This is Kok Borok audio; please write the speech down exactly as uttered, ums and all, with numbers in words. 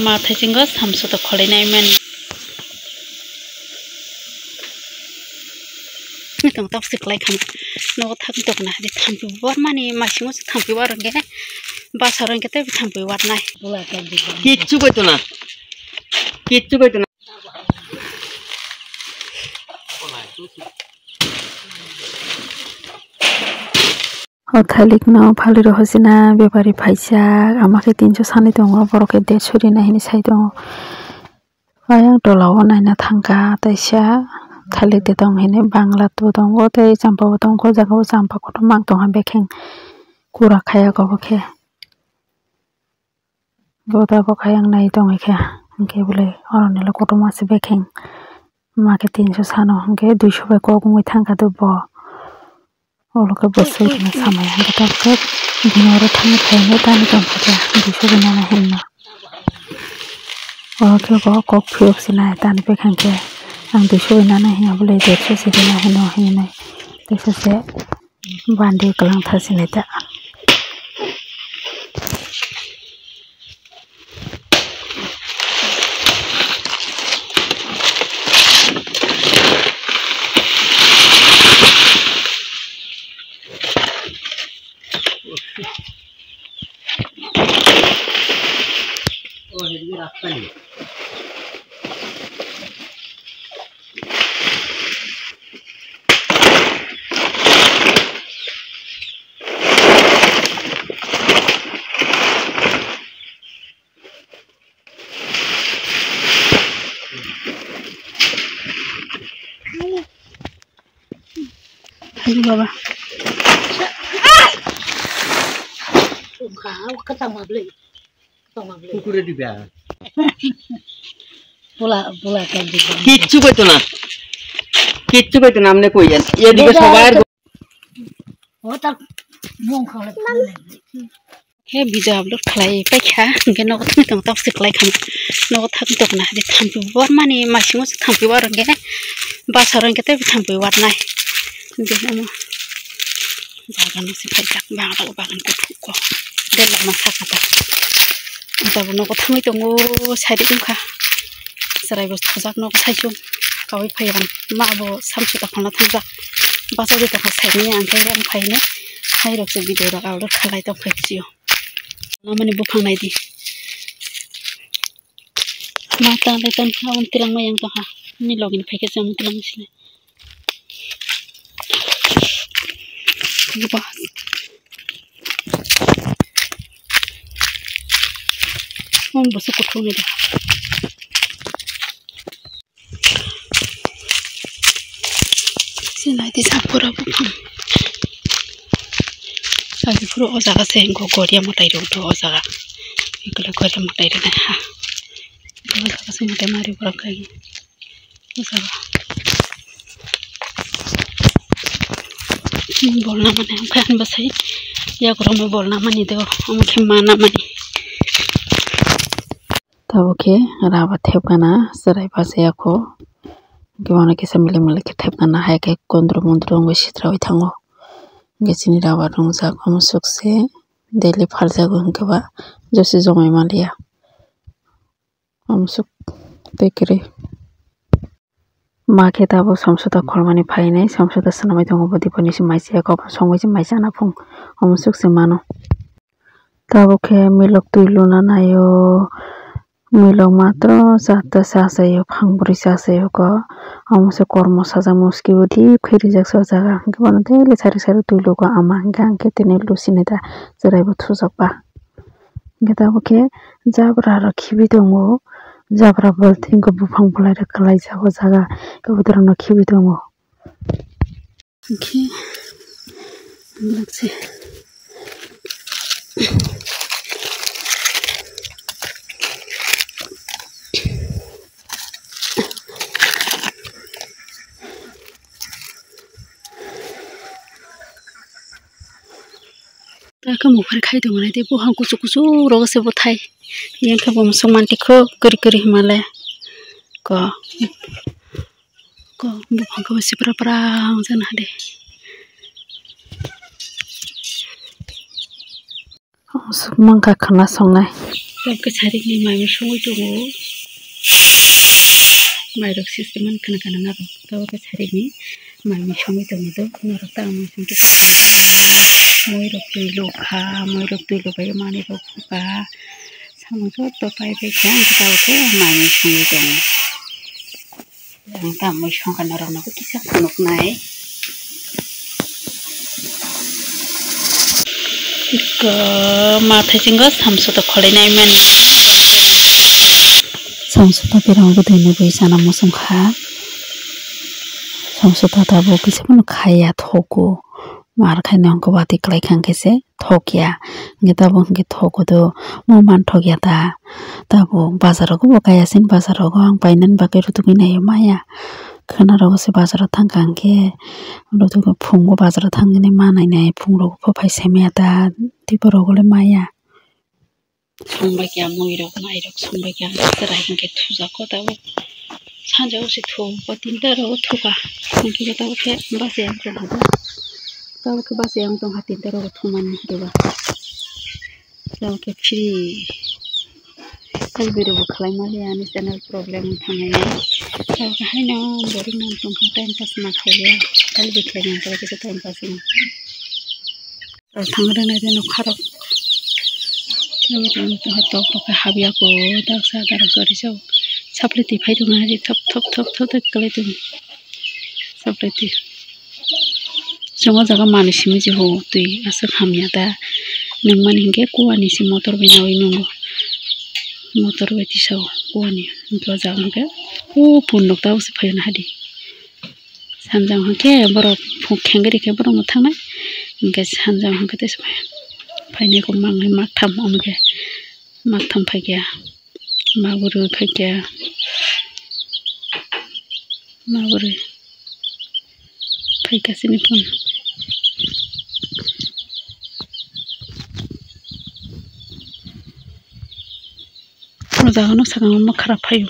Ma thaisingo samso to kholai nai mani. Tong tok siklai kham. Nogo thang tok na di thampi war mani masingo thampi war ge. Basa rang kete thampi war nai. Kichu koi to na. Kichu koi to na. O thailikno phalwi rw hosina bepari phaijak, ama khe tinso sanwi tongo, borok khe dersho rina hinwi sai tongo. Ayang tola o naina thangkha, teisa thailik de tong hini bangla to tongo, tei champa bo tongo, o jaga o champa kotorma wng tongkha, bekheng kura khayak obo khe. Bo tabok ayang nai tongwi kha, hinkhe bwlwi oroni le kotorma se bekheng. Ma khe tinso sano, hinkhe duiso bai kok wngwi thangkha do bo. Olo khe bwswk no samaya, hinkhe tabuk khe bini oro thangwi phaiyani tani tongkha khe, duiso bai nana hinma. Oro khe bo kok phiyok se nai tani bekheng khe, ang duiso bai nana hinya bwlwi dersho se rina hino hinwi, teisa se. Bandi kwlwng thasinai ta. Ayo baba. Tongkha, o kwchangma bwlwi. Kwchangma bwlwi. Kukure diba. Bula, bula, kang diba. Kichu koi to na. Kichu koi to na, amne koi yan. Ye diba sobar. O ta mung khang le. He video upload khlai paikha, hinkhe nogo thangwi tong tok se khlai kham. Nogo thangwi tong na, di thampi bor mani, masingo se thampi bor hinkhe, basa rw hinkhe tei thampi bor nai. Hinkhe omo jaga no se phaijak, bang rok bagan kuthuk ko, de lama saka ta. Jabo nogo thangwi tongo, side wngkha. Chwrai bo thajak nogo thaichung, kaui phai rang ma bo samsok ta phano thangjak. Basa de tongkha side ni, ang khe yang phai ni, hai rok se video rok upload khlai tong phai sio. Namani buphang nai di. Ma ta le tan ha, um, tilang ma yang tong ha. Ni login phai khe se um, tilang sini. Ba. Um, busu kuthung ni da. Sinai di sapura buphang. Sai phuru o jaga se go goria mwtai rok do o jaga. Ikolo goria mwtai rok ha. O jaga se mwtai mari borok kai. O jaga. Bolna mani ang khe ani bwsai yakurokno bolna mani do omo khe mana mani. Tabuk khe rubber thepgana chwrai bachaya kho. Hwnkhe bono kisa milik milik khe thepgana hai khe kondro mondro wngwi sitraui thango. Hwnkhe chini rubber wngjak omo sukse daily phaljago hwnkhe ba josi jomai manliya. Omo suk tei kwrwi. Ma khe tabuk somsota kholmani phainai, somsota swnamwi tongo, bo dipani se mai chaya kok songwi se mai chana phung, omo suk se mano. Tabuk khe milok twi luna naio, milok matro charta chachaio, phang bwrwi chachaio kok, omo se kormo sajak muski bo deep khe rijak se o jaga, hwnkhe bono daily sari sari twi lugo ama, hwnkhe ang khe tini lusinai da, chwrai bo thujak ba. Hwnkhe tabuk khe jabra rok khibi tongo, jabra bolthe hwnkhe buphang bolai rok kwlaijak o jaga, khe bothorok no khibi tongo. Hwnkhe, Tei khe muphari khai tongmani tei buphang kuchuk kuchuk rogo se bwthai. Yang khe bo muchung manti kho kwrwi kwrwi hwnmale. Ko, ko buphang khe bo sipra pra wngjakna hade. Muchung mankha khna songnai. Tabuk khe sarikni mai mui songwi tongo. Mairok system ani khana khana narok. Tabuk khe sarikni mai mui songwi tongo do. Norok ta mui songwi muirok twi lukha, muirok twi lubai manwirok bukha. Samung joto pai pai khe ang khe tabuk khe mai mui songwi tongo. Ang tamo songkha norokno kisa phunuknai. Iko ma thaisingo samsok to khwlainai mani. Samsok to berang bwdwi nugwi chana muchungkha. Samsok to tabuk kisa phano khaiya thogo. Mar khaino hwnkhe watwi kwlai kha hwnkhe se thokya. Hwnkhe tabuk hwnkhe thogo do, mo man thokya ta. Tabuk bazar rogo bo kaya sini, bazar rogo ang painani bagwi rutugwi naio maya. Khwna rogo se bazar o thangkha hwnkhe rutugwi phungo bazar o thangwi manai nai, phung rogo pho phai se maya ta, tei borok le maya. Songbai kha muirok, mairok songbai kha, chwrai hinkhe thujak kho tabuk. Sanjao se thugo, tinta rogo thuka. Hinkhe tabuk khe bachai ang tongkha da. Tabuk khe bachai ang tongkha tinta rogo thumani hinkhe ba. Tabuk khe free. Helbi rokbo khlai maliya ani channel problem wng thangwi nai. Tabuk khe haino boring nang tongkha time pass ma khlaiya. Helbi khlai nang khe time pass wng. Thang rwnai de nokha rok. Nokha rok tok rok khe habya ko daksa darok jori jao. Saple twi phai tongmani thop thop thop thop kwlai tong. Saple twi. Chwng o jaga manui simi je ho twi aswk hamya ta. Nung mani hinkhe kuwani se motor bai nawi nungo. Motor bai tisao kuwani. Hinkhe o jaga hinkhe o pun rok tabuk se phaiya hadi. Sanjang hwnkhe borok phung khengri khe borokno thangnai, hinkhe sanjang hwnkhe teisa phainai kok mangnai maktham, omo khe maktham phaikha, maburwi phaikha, maburwi phaikha chini phone. O jaga no sakang ma kharap phaio.